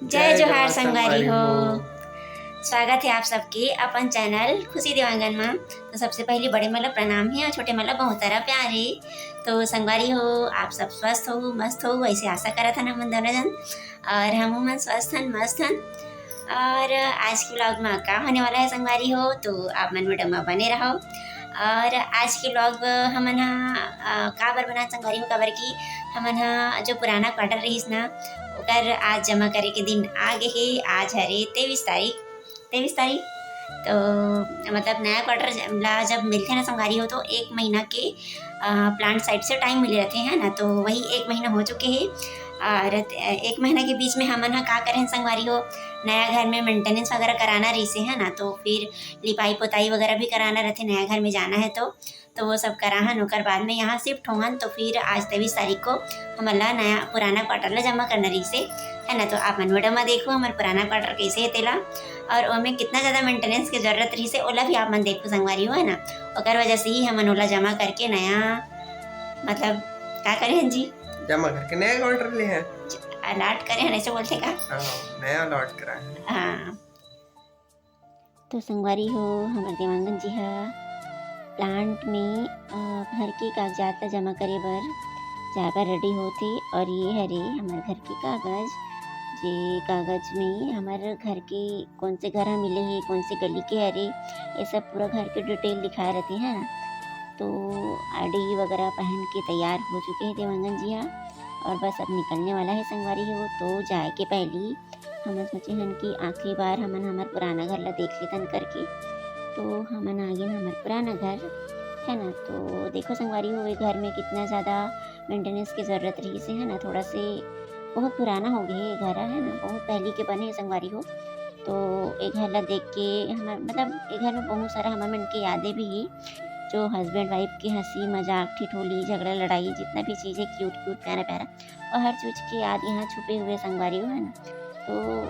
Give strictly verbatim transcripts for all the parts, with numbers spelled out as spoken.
जय जोहार संगवारी हो। स्वागत है आप सबके अपन चैनल खुशी देवांगन मा। तो सबसे पहले बड़े मन ला प्रणाम हे और छोटे मन ला बहुत सारा प्यार हे। तो संगवारी हो, आप सब स्वस्थ हो, मस्त हो, ऐसे आशा करत हन हमन दोनों जन। और हम मन स्वस्थ हन, मस्त हन। और आज के vlog में का होने वाला है संगवारी हो, तो आप मन video में बने रहो। और आज के vlog हमन हा, अ, काबर बनान संगवारी हो, काबर कि हमन हा जो पुराना quarter रहिस ना, ओकर आज जमा करे के दिन आ गे हे। आज हरे तेईस तारीख, तेईस तारीख। तो मतलब नया quarter ज-, ला जब मिलथे ना संगवारी हो, तो एक महीना के, अ, plant side से time मिले रहथे, है ना। तो वही एक महीना हो चुके हे। और त-, एक महीना के बीच में हमन हा का करे हन संगवारी हो, नया घर में maintenance वगैरह कराना रहिसे, है ना। तो फिर लिपाई पोताई वगैरह भी कराना रहथे, नया घर में जाना है तो, तो वो सब कराहन। ओकर बाद में यहाँ shift होहन, तो फिर आज तेईस तारीख को हमन ला नया पुराना quarter ला जमा करना रहिसे, है ना। तो आप मन video में देखो हमर पुराना quarter कैसे है तेला, और ओमे कितना ज़्यादा maintenance के जरूरत रहिसे ओला भी आप मन देखो संगवारी हो, है ना। ओकर वजह से ही हमन ओला जमा करके नया, मतलब, का करे हन जी, जमा करके नया quarter ले हैं। Allot करे हन, ऐसे बोलथे का? हाँ, नया allot करा है। हाँ। तो संगवारी हो, हमर देवांगन जी हा plant में, अ, घर के कागजात ला जमा करे बर जाए बर ready होथे। और ये हरे हमर घर के कागज, जे कागज में हमर घर के कौन से घर ह मिले हे, कौन से गली के हरे, ये सब पूरा घर के detail लिखाए रहथे, है ना। तो आड़ी वगैरह पहन के तैयार हो चुके हे देवांगन जी हा, और बस अब निकलने वाला है संगवारी हो। तो जाए के पहली हमन सोचे हन कि आखिरी बार हमन हमर पुराना घर ला देख लेथन करके, तो हमन आ गेन हमर पुराना घर, है ना। तो देखो संगवारी हो, ये घर में कितना ज़्यादा maintenance के ज़रूरत रहिसे, है ना। थोड़ा से बहुत पुराना हो गए हे ये घर, है ना, बहुत पहली के बने हे संगवारी हो। तो ये घर ला देख के हमर, मतलब, ये घर में बहुत सारा हमर मन के यादें भी हे, जो husband wife के हंसी मजाक, ठिठोली, झगड़ा लड़ाई, जितना भी चीज़ है cute cute, प्यारा प्यारा, और हर चीज के याद यहाँ छुपे हुए संगवारी हो, है ना। तो,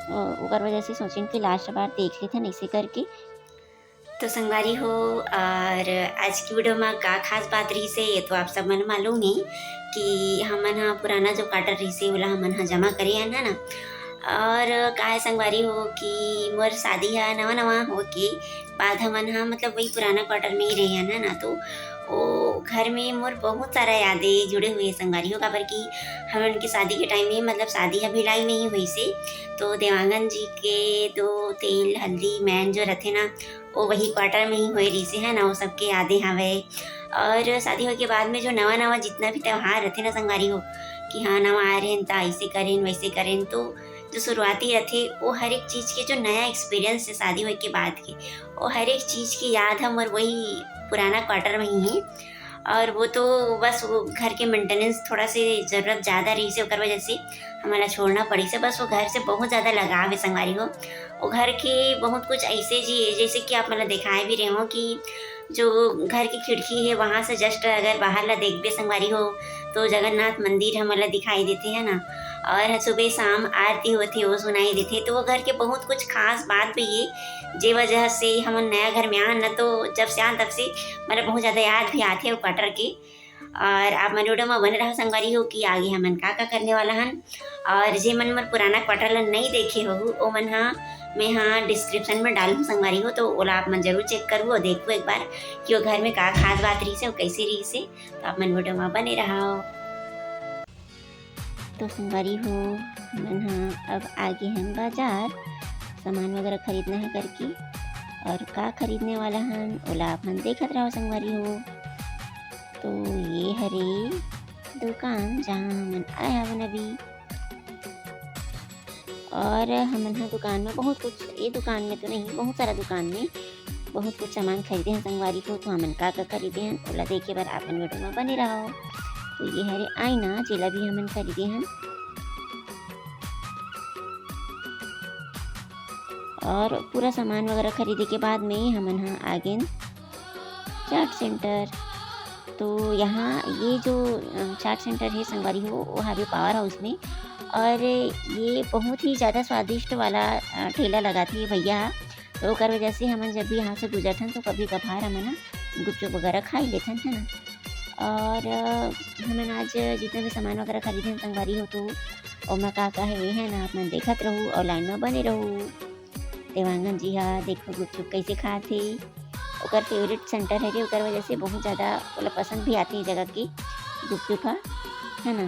अ, ओकर वजह से सोचिन कि last बार देख लेथन ऐसे करके। तो संगवारी हो, और आज की video में का खास बात रहिसे, ये तो आप सब मन मालूम है कि हमन हा पुराना जो quarter रहिसे, ओला हमन हा जमा करे हन, है ना। और का है संगवारी हो कि मोर शादी हा नवा नवा होके बाद हमन हा, मतलब, वही पुराना quarter में ही रहे हन, है ना। तो ओ घर में मोर बहुत सारा यादें जुड़े हुए हे संगवारी हो, काबर कि हमन के शादी के time में, मतलब, शादी हा भिलाई में ही होइसे, तो देवांगन जी के तो तेल हल्दी मैन जो रहथे ना, वो वही quarter में ही होए रहिसे, है ना, वो सबके यादें हवे। और शादी होए के बाद में जो नवा नवा जितना भी त्योहार रहथे ना संगवारी हो, कि हाँ, नवा आए रहेन त ऐसे करेन, वैसे करेन, तो जो शुरुआती रहथे, वो हर एक चीज के जो नया experience है शादी होए के बाद के, वो हर एक चीज की याद हमर वही पुराना quarter में ही है। और वो तो बस वो घर के maintenance थोड़ा से जरूरत ज्यादा रहिसे, ओकर वजह से हमला छोड़ना पड़िसे। बस वो घर से बहुत ज्यादा लगाव है संगवारी हो। वो घर के बहुत कुछ ऐसे जी, जैसे कि आप मन दिखाए भी रहे हो कि जो घर की खिड़की है, वहाँ से just अगर बाहर ला देखबे संगवारी हो, तो जगन्नाथ मंदिर हमन ला दिखाई देथे, है ना। और सुबह शाम आरती होथे, वो सुनाई देथे। तो वो घर के बहुत कुछ खास बात भी है, जे वजह से हमन नया घर में आन ना, तो जब से आन तब से, मतलब, बहुत ज्यादा याद भी आथे वो quarter के। और आप मन video में बने रहो संगवारी हो कि आगे हमन का का करने वाला हन। और जे मन मोर पुराना quarter ला नहीं देखे हो, ओ मन हा, मैं हा description में डालूँ संगवारी हो, तो ओला आप मन जरूर check करू और देखू एक बार कि वो घर में का खास बात रहिसे और कैसे रहिसे। तो आप मन video में बने रहो। तो संगवारी हो, हमन हा अब आगे हन बाजार, सामान वगैरह खरीदना है करके, और का खरीदने वाला हन, ओला आप मन देखत रहो संगवारी हो। तो ये हरे दुकान, जहाँ हमन आए हवन अभी। और हमन हा दुकान में बहुत कुछ, ये दुकान में तो नहीं, बहुत सारा दुकान में बहुत कुछ सामान खरीदे हन संगवारी हो। तो हमन का का खरीदे हन, ओला देखे बर आप मन video में बने रहो। तो ये हरे आईना, जेला भी हमन खरीदे हन। और पूरा सामान वगैरह खरीदे के बाद में हमन हा आगेन चाट सेंटर। तो यहाँ ये जो, अ, चाट सेंटर है संगवारी हो, वो हवे पावर हाउस में, और ये बहुत ही ज़्यादा स्वादिष्ट वाला, अ, ठेला लगाथे ये भैया। तो ओकर वजह से हमन जब भी यहाँ से गुजरथन, तो कभी कभार हमन ह गुपचुप वगैरह खा ही लेथन, है ना। और, अ, हमन आज जितना भी सामान वगैरह खरीदे हन संगवारी हो, तो ओमा का का हे, हे ना, आप मन देखत रहू अउ line में बने रहू। देवांगन जी हा देखो गुपचुप कैसे खात हे, ओकर favourite center हरे, ओकर वजह से बहुत ज़्यादा ओला पसंद भी आथे ये जगह के गुपचुप हा, है ना।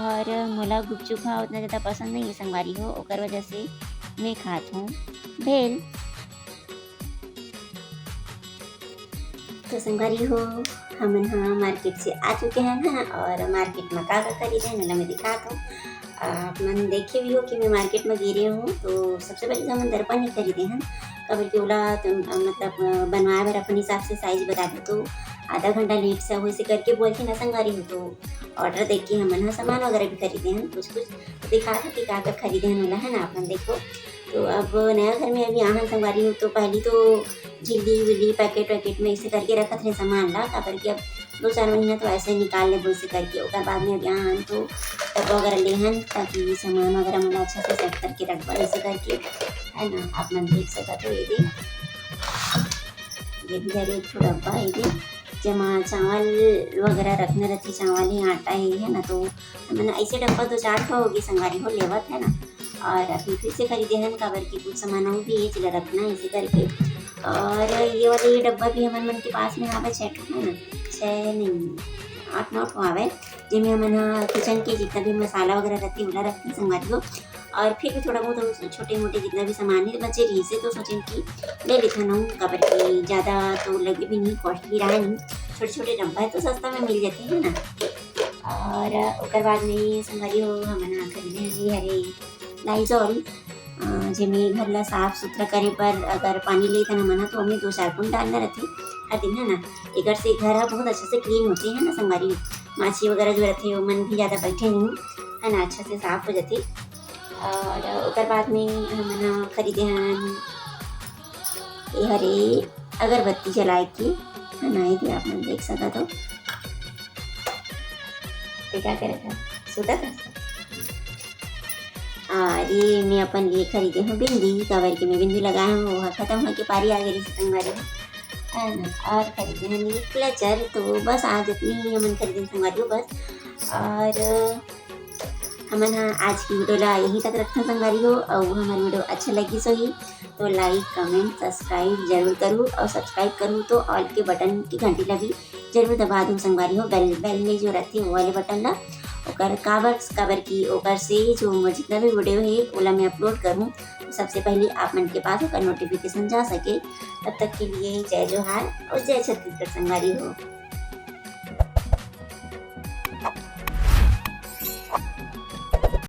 और मोला गुपचुप हा उतना ज़्यादा पसंद नहीं है संगवारी हो, ओकर वजह से मैं खात हूँ भेल। तो संगवारी हो, हमन ह market से आ चुके हन, है ना, और market में का का खरीदे हन, ओला मैं दिखात हूँ। आप मन देखे भी हो कि मैं market में गे रहे हूँ, तो सबसे पहले तो हमन दर्पण ही खरीदे हन, काबर कि ओला तो, अ, मतलब, अ, बनवाए बर अपन हिसाब से size बता दे, तो आधा घंटा late से होइसे करके बोलथे ना संगवारी हो, तो order देके हमन ह सामान वगैरह भी खरीदे हन कुछ कुछ। तो दिखा था कि का का खरीदे हन ओला, है ना, आप मन देखो। तो अब नया घर में अभी आहन संगवारी हो, तो पहली तो झिल्ली विल्ली packet वैकेट में ऐसे करके रखत रहे सामान ला, काबर कि अब दो चार महीना तो ऐसे निकाल लेबो ऐसे करके। ओकर बाद में अभी आहन तो डब्बा वगैरह लेहन, ताकि सामान वगैरह मन अच्छा से set करके रखबा ऐसे करके, है ना। आप मन देख सकत हो, ये दे, ये भी हरे एक ठो डब्बा, ये दे, जेमा चावल वगैरह रखना रहती, चावल हे, आटा हे, है ना। तो हमन ऐसे डब्बा दो चार ठो होगी संगवारी हो लेवत, है ना। और अभी फिर से खरीदे हन, काबर कि कुछ सामान अउ भी हे, जेला रखना है इसी करके। और ये वाला ये डब्बा भी हमन मन के पास में आवे, छः ठो है ना, छः नहीं, आठ नौ ठो आवे, जेमे हमन ह kitchen के जितना भी मसाला वगैरह रहती, ओला रखते संगवारी हो। और फिर भी थोड़ा बहुत छोटे मोटे जितना भी सामान है बचे रही से, तो सोचें कि ले लेथन हम, काबर कि ज़्यादा तो लगे भी नहीं, costly रहा नहीं, छोटे छोटे डब्बा है तो सस्ता में मिल जाते हैं ना। और ओकर बाद में संगवारी हो, हमन ह खरीदे हन ये हरे Lysol, अ, जेमे घर ला साफ सुथरा करे बर अगर पानी लेथन हमन ह, तो ओमे दो चार बूंद डालना रहथे हर दिन, है ना। एकर से घर ह बहुत अच्छा से clean होथे, है ना संगवारी हो। माछी वगैरह जो रहथे, ओमन भी ज़्यादा बैठे नहीं, है ना, अच्छा से साफ हो जाथे। और ओकर बाद में हमन ह खरीदे हन ये हरे अगरबत्ती जलाए के, है ना, ये भी आप मन देख सकत हो। ते का करत हस? सुतत हस? और ये मैं अपन लिए खरीदे हूँ बिंदी, काबर के मैं बिंदी लगाए हूँ, वो खत्म होके पारी आ गई संगवारी, है ना। और खरीदे हन ये clutcher, तो बस आज इतनी ही हमन खरीदे संगवारी हो बस। और हमन ह आज की video ला यहीं तक रखथन संगवारी हो। और हमारी video अच्छा लगी सही तो like, comment, subscribe जरूर करू, और subscribe करू तो all के button की घंटी ला भी जरूर दबा दू संगवारी हो। Bell, bell में जो रहती है वो वाले button ला, ओकर काबर, काबर की ओकर से जो मोर जितना भी video है ओला मैं upload करूँ, तो सबसे पहले आप मन के पास ओकर notification जा सके। तब तक के लिए जय जोहार और जय छत्तीसगढ़ संगवारी हो।